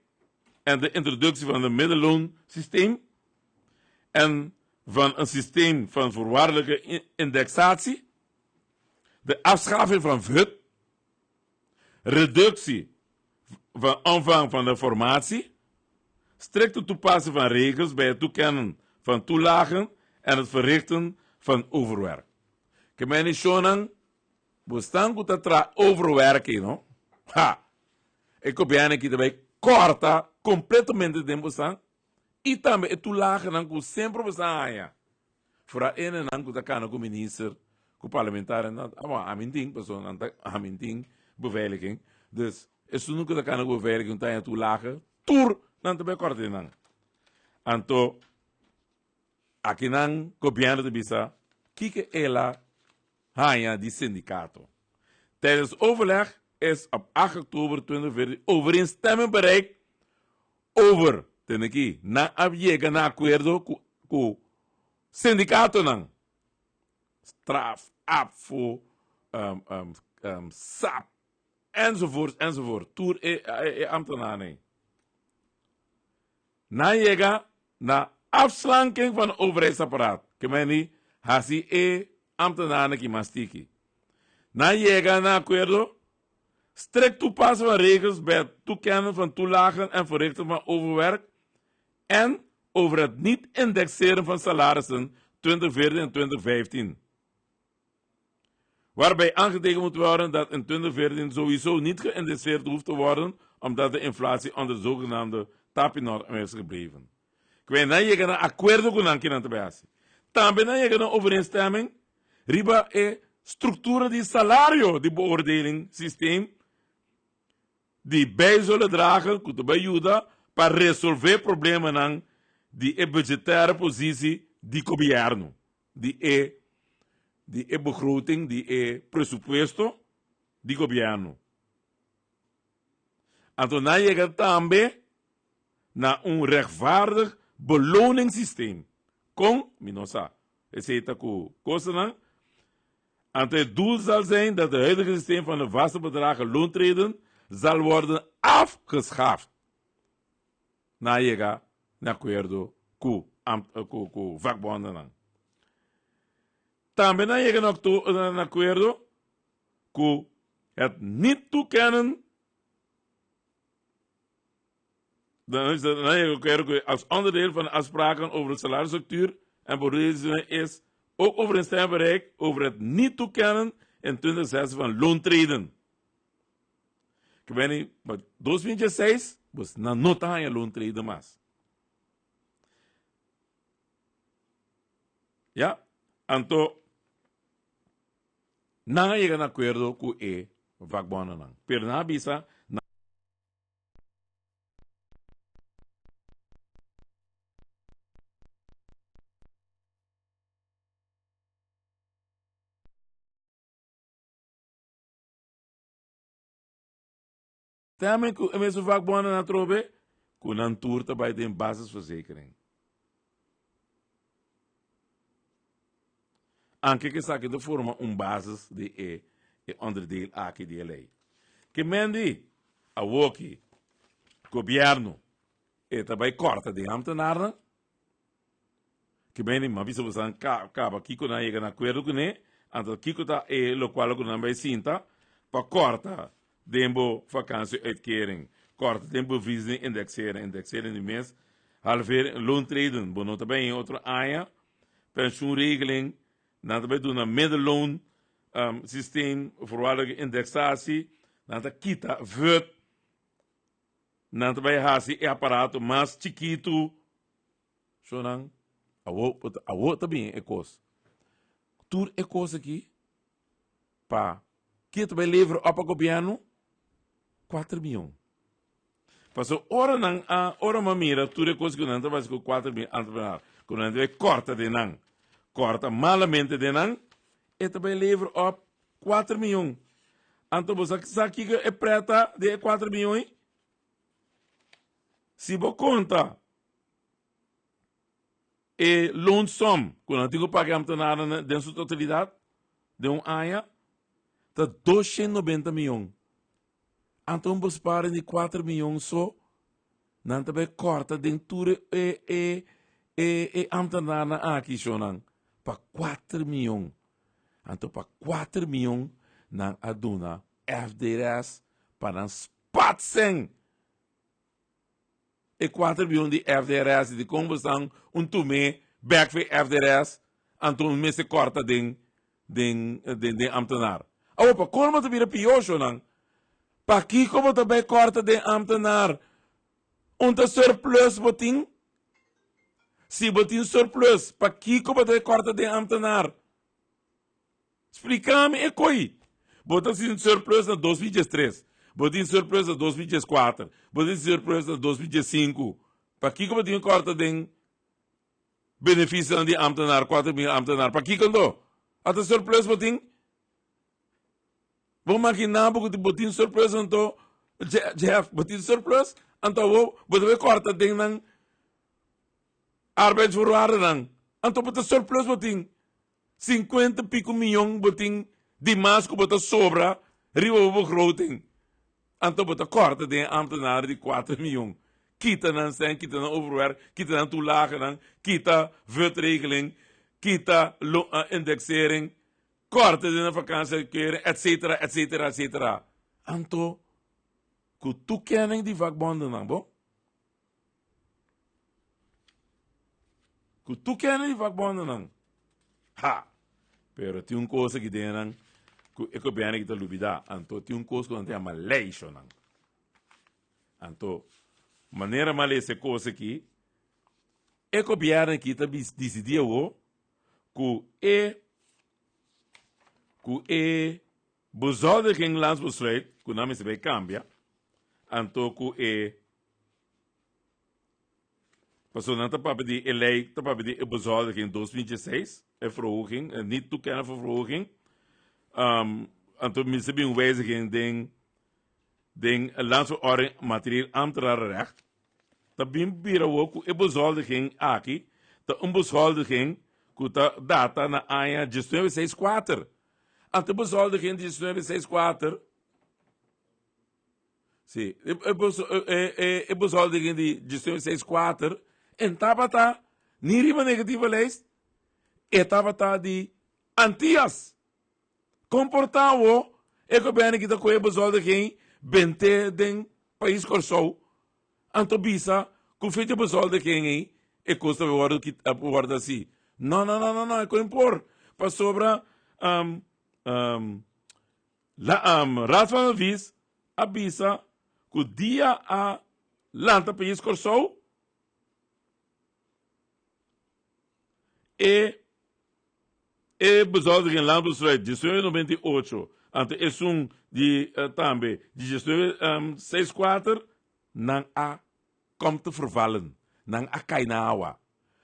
en de introductie van het middelloonsysteem en van een systeem van voorwaardelijke indexatie, de afschaffing van VUT, reductie van omvang van de formatie, strikte toepassing van regels bij het toekennen van toelagen en het verrichten van overwerk. Ke meni shownan, bo stan ku ta tra overwerk ei, no? Ha! E gobièrnu aki ta bai kòrta kompletamente den bo stan i tambe e toelagennan ku semper bo stan haña. Fora enenan ku ta kana ku minister, ku parlamentarionan, ah bon, ami tin, pasobra nan ta, ami tin beveiliging. Dus, esun ku ta kana ku beveiliging ta haña toelage, tur nan ta bai kòrta di nan. Anto, akinan gobièrnu ta bisa, kiko el a haña di sindikato? Tijdens overleg is op 8 oktober 2014 overeenstemming bereikt over, tende aki, nan a yega na akuerdo ku ku sindikatonan, Straf, ABVO, sap, enzovoort, enzovoort, tur e e ambtenarnan ei. Nan yega na afslanking van overheidsapparaat, ke men di hasi e ambtenarnan aki mas tiki. Nan yega na akuerdo Strikt toepassen van regels bij het toekennen van toelagen en verrichten van overwerk en over het niet indexeren van salarissen 2014 en 2015. Waarbij aangetekend moet worden dat in 2014 sowieso niet geïndexeerd hoeft te worden omdat de inflatie onder de zogenaamde tapienorm is gebleven. Kwen nan yega na akuerdo ku nan kinan ta bai hasi. Tambe nan yega na overeenstemming riba e struktura di salario di beoordelingssysteem di bij zullen dragen ku ta bai yuda pa resolve problemanan di e budgetaire posisi di gobièrnu, di e di e begroting, di e presupuesto di gobièrnu. Anto nan yega tambe na un rechtvaardig beloningssysteem. Kon? Mi no sa. Esei ta ku kostanan. Anto het doel zal zijn dat de huidige systeem van de vaste bedragen loontreden zal worden afgeschaft. Nan a yega na akuerdo ku ku ku vakbondennan. Tambe nan a yega na akuerdo ku het niet toekennen Dan is dan je ook als onderdeel van de afspraken over de salarisstructuur en beoordeling is ook overeenstemming bereikt over het niet toekennen in 2006 van loontreden. Ik weet niet, maar 2026 was na no ta haña loontreden mas. Ja, anto nan a yega na akuerdo ku e vakbondennan. Pero nan a bisa Tambe ku e mesun vakbondennan atrobe. Ku nan tur ta bai den basisverzekering. Anke ku esaki ta forma un basis di e e onderdeel aki di e lei. Ke men di awoki gobièrnu e ta bai kòrta den ambtenarnan. Ke men di m'a bisa boso kaba kiko nan a yega na akuerdo kuné, anto kiko ta e lokual ku nan bai sinta pa kòrta den bo vakantie-uitkering, kòrta den bevriezing indexering, indexering di mes, halvering loontreden, bo no ta bai otro aña, pensioenregeling, nan ta bai duna middelloon systeem, voorwaardelijke indexatie, nan ta kita vut, nan ta bai hasi e aparato mas chikitu, so nan awo awo ta bin e kos, tur e kos aki pa ke ta bai levera op pa gobièrnu kuater mion. Pasobra ora nan a ora mi a mira tur e kos ku nan ta basi ku 4000 ambtenaar ku nan ta bai kòrta den nan, kòrta malamente den nan, e ta bai lever op kuater mion. Anto bo sa sa kiko e prèt ta di e kuater mion ei? Si bo konta e loonsom ku nan tin ku paga e ambtenaarnan den su totalidat den un aña ta 290 mion. Anto un besparing di kuater mion so nan ta bai kòrta den tur e e e e ambtenaarnan aki shownan pa kuater mion. Anto pa kuater mion nan a duna FDRS pa nan spat sèn. E kuater bion di FDRS di kon bo stan un tumé bek fe FDRS anto un mester kòrta den den den den ambtenaar. Awor pa kon bo ta bira pió shownan? Pakiko bo ta bai kòrta den ambtenaar? Un ta surplus bo tin? Si bo tin surplus pakiko bo ta bai kòrta den ambtenaar? Spliká mi e koi. Bo ta sin surplus na 2013, bo tin surplus na 2014, bo tin surplus na 2015. Pakiko bo tin kòrta den benefisionan di ámtenar, 4000 ámtenar? Pakiko anto? Ata surplus bo tin? Bo maginá bo ku bo tin surplus anto, Jeff, bo tin surplus, anto awor bo ta bai kòrta den nan arbeidsvoorwaardennan. Anto bo ta surplus bo tin. Sinkuenta piku miyon bo tin di mas ku bo ta sobra riba bo begroting. Anto bo ta kòrta den e ámtenar di kuater miyon. Kita nan sèn, kita nan overwerk, kita nan toelagenan, kita vutregeling, kita indexering, kòrta den nan vakansieuitkering, etsetera, etsetera, etsetera. Anto ku toekenning di vakbondennan bo. Ku tu kende di vakbondennan. Ha! Pero tin un kos aki den nan ku e gobièrnu aki ta lubidá. Anto tin un kos ku nan ta yama lei shonnan. Anto, manera mi a lesa e kos aki, e gobièrnu aki ta disidí awo ku e ku e bezoldiging landsbesluit ku nan mester bai kambia, anto ku e Pasobra nan ta papia di e lei ta papia di e bezoldiging 2016, e verhoging, e niet toekennen van verhoging. Um, anto mester bin un wijziging den den landsverordening materieel ambtenarenrecht. Ta bin bira awor ku e bezoldiging aki ta un bezoldiging ku ta data na aña 1964. Anto e bezoldiging di 1964 Sí, e, e, e, e bezoldiging di 1964 en tabata ni riba negatieve lijst, e tabata di Antillas. Comporta wo e gobièrnu kita koe bezoldiging bente den pais Kòrsou, anto bisa ku fecha bezoldiging ei e kos ta wòrdu wòrdu hasi. No, no, no, no, no, e koe por. Pasobra um, um, La Raad van Advies a bisa ku dia a lanta pais Kòrsou e e bezoldiging landbesluit 1998 anto esun di tambe di 1964 nan a Kom te vervallen. Nan a kai na awa.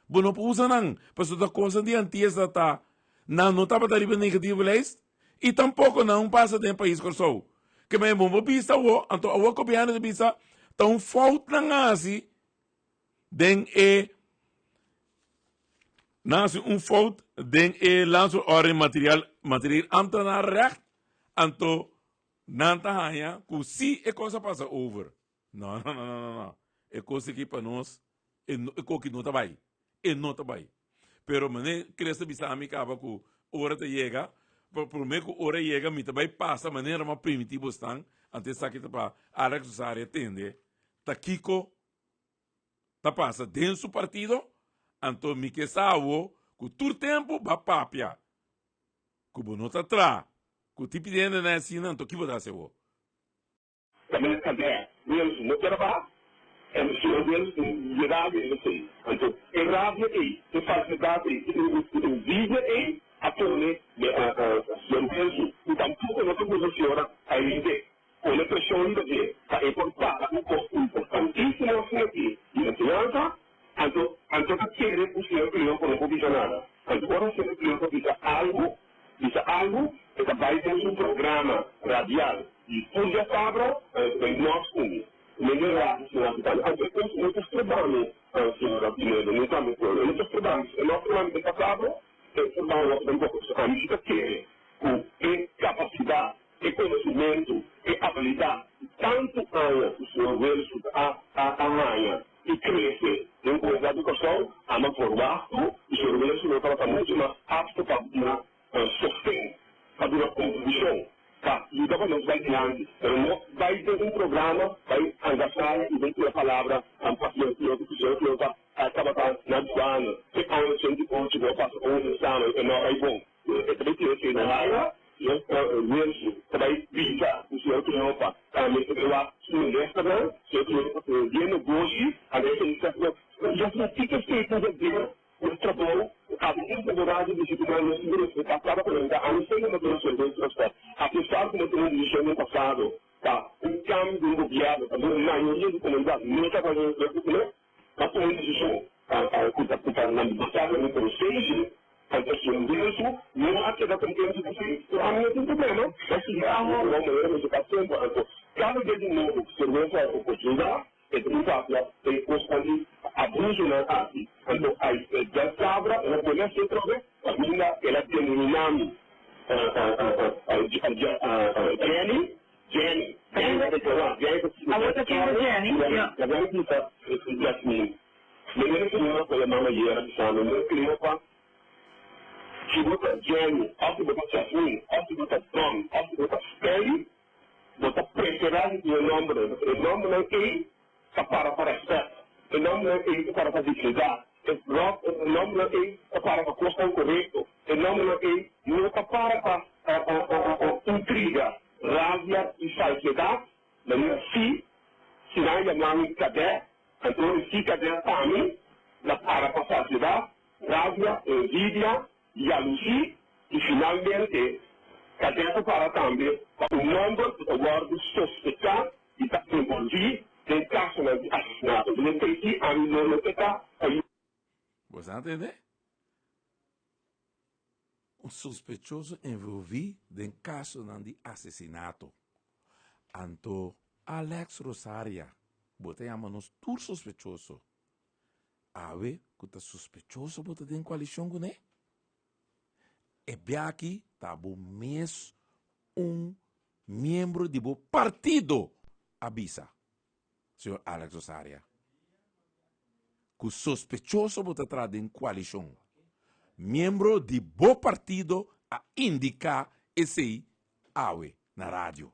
Bo no por usa nan, pasobra ta kosnan di antes ta ta. Nan no tabata riba negatieve lijst i tampoko nan un pasa den pais Kòrsou. Ke men bo por bisa awo, anto awo gobièrnu ta bisa ta un fout nan a hasi. den e nan hasi un fout den e landsverordening materiaal materieel ambtenarenrecht anto nan ta haña ku si e kos a pasa over. No no no no no e kos aki pa nos e e koki no ta bai e no ta bai pero mane Chris ta bisa mi kaba ku ora ta yega prome ku ora yega mi ta bai pasa manera mi a primiti bosnan anto esaki ta pa Alex Rosario tende ta kiko ta pasa den su partido anto mi ke sa awo ku tur tempu ba papia ku bo no ta tra ku ti pidiendo nan asina anto ki bo ta hasi awo. Tambe Kadè Wilson no ker a baha en señor Wilson di rabia en esei. Anto e rabia ei, e falsedad ei, e envidia ei a pone señor Wilson, ku tampoko no ta gusta señora Irene Dick, pone preshon riba dje pa e por pasa un kos importantísimo asina aki di enseñansa. Anto anto ta kere ku señor Cleopa no por bisa nada. Anto ora señor Cleopa bisa algu, bisa algu, e ta bai den su programa radial di tur djasabra, anto ta bai nòs ku mi. Medio rato señor Africano, anto e kos no ta stroba mi, señora Pinedo, nunka mi pueblo, e no ta stroba mi. E no a stroba mi den pasado, e stroba mi awor tampoco. Pasobra ami si ta kere ku e kapasidat, e konosimentu, e abilidat di tantu aña ku señor Wilson a a haña, i krese den komunidat di Kòrsou, ama por wak ku i su regreso lo tabata muchu mas apto pa duna sosten, pa duna kontribushon, pa yuda pa nos bai dilanti. Pero no bai den un programa bai angasá i den tira palabra pa fiel fiel ku fiel fiel pa tabata na duana te aña 88 ku a pasa un eksamen e no a bai bon. E ta bai tira esei na laira. Señor Wilson ta bai bisa ku señor Cleopa tambe ta bai wak su ministernan. Señor Cleopa ta den bien negoshi, anto e ta bisa ku Dios no kita esei ku ta den nos trabou, ku abo un abogado di disciplinar nos tin ku respetá kada komunidat. Ami semper ta duna señor Wilson rèspèt, apesar ku mi a tuma un desishon den pasado pa un kambio di un gobièrnu, pasobra un mayoria di komunidat no tabata di akuerdo ku nos. Ta tuma un desishon ku ta ku ta nan basá riba mi konsenshi, anto si un densu no a keda kontentu ku esei, ku ami no tin problema, ta sigui hasi di igual manera mi ta semper. Anto kada bes di nobo ku servensa e oportunidat, e ta bin papia e kosnan di abusonan aki. Anto ai djasabra el a pone así atrobe, kaminda el a denominá mi Jenny. Jenny, Jenny ta keda, Jenny ta sigui. Awor ta ken ta Jenny? Ja. Jenny bisa Jasmine, Meneer señora ku a yama mi ayer a bisa mi, mi Cleopa, si bo ta Jenny òf si bo ta Jasmine òf si bo ta Don òf si bo ta Skelly, bo ta preferá di tin e nòmbernan, pasobra e nòmbernan ei ta para pa rèspèt, e nòmbernan ei ta para pa dignidat, e nòmbernan ei ta para pa kosnan korekto, e nòmbernan ei no ta para pa intriga, rabia i falsedat. Manera si, si nan yama mi kadè, anto e si kadè pa mi ta para pa falsedat, rabia, envidia, Yalusí i finalmente Kadè ta para tambe pa un nòmber ku ta wòrdu sospechá di ta envolví den kasonan di asesinato. Den esei ami no lo ke ta pa yu. Bo sa tende? Un sospechoso envolví den kasonan di asesinato. Anto Alex Rosaria, bo ta yama nos tur sospechoso. Awe ku ta sospechoso bo ta den koalishon kuné? E biaki ta bo mes un miembro di bo partido a bisa, señor Alex Rosaria, ku sospechoso bo ta traha den koalishon. Miembro di bo partido a indiká esei awe na radio.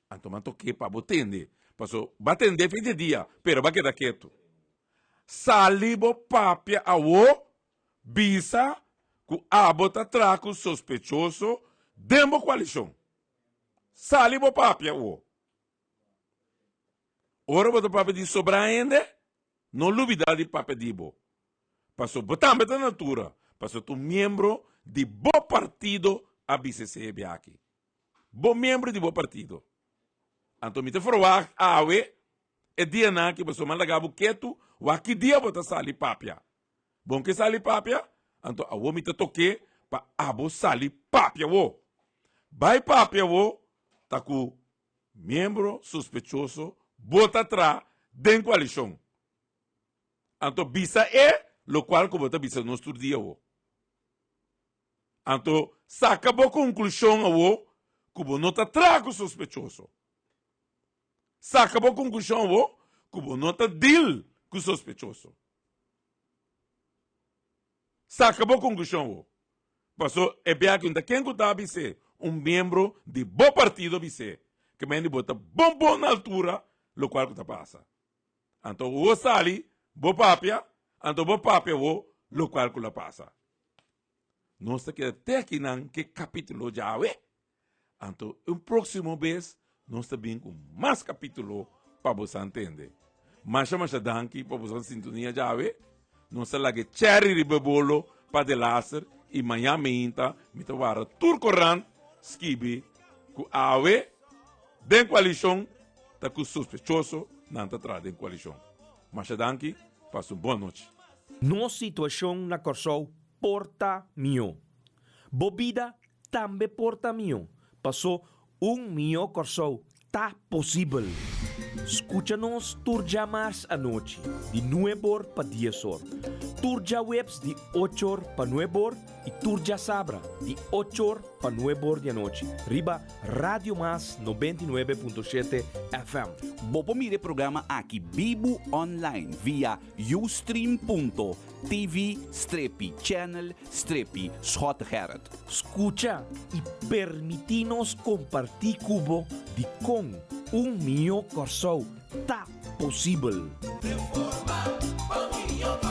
Anto man toke pa bo tende. Paso ba tende fin di dia, pero ba keda ketu. Sali bo papia awo, bisa ku abo ta traha ku sospechoso den bo koalishon. Sali bo papia awo. Ora bo ta papia di sobra hende, no lubida di papia di bo. Paso bo tambe ta na altura, paso ta un miembro di bo partido a bisa esei biaha aki. Bo miembro di bo partido. Anto mi ta verwacht awe e dianan aki pasobra mi a laga bo ketu wak ki dia bo ta sali papia. Bon ke sali papia? Anto awo mi ta toke pa abo sali papia wo. Bai papia wo ta ku miembro sospechoso bo ta tra den koalishon. Anto bisa e lokual ku bo ta bisa nos tur dia awo. Anto saka bo konklushon awo ku bo no ta traha ku sospechoso. Saka bo konklushon awo ku bo no ta deal ku sospechoso. Saka bo konklushon awo. Paso e bia aki no ta ken ku ta bis'é, un miembro di bo partido bis'é, ke mende bo ta bon bon na altura lokual ku ta pasa. Anto wo sali bo papia, anto bo papia wo lokual ku lo pasa. Nos ta keda te akinan ke kapitulo djawe. Anto un próksimo bes nos ta bin ku mas kapitulo pa bosan tende. Masha masha danki pa bosan sintonia djawe. Nos ta laga e cherry riba e bolo pa delaster i mañan meinta mi ta wara tur korant skibi ku awe den koalishon ta ku sospechoso nan ta traha den koalishon. Masha danki, pasa un bon nochi. Nos situashon na Kòrsou por ta mihó. Bo bida tambe por ta mihó, pasó un mihó Kòrsou ta posibel. Skucha nos tur djamars anochi di nueb'or pa dies'or, tur djaweps di och'or pa nueb'or i tur djasabra di och'or pa nueb'or di anochi riba Radio Mas 99.7 FM. Bo por mira e programa aki bibu online via ustream.tv strepi channel strepi Schottegerrit. Skucha i permití nos kompartí ku bo dikon un mihó Kòrsou ta posibel. Reforma pa mihó Kòrsou.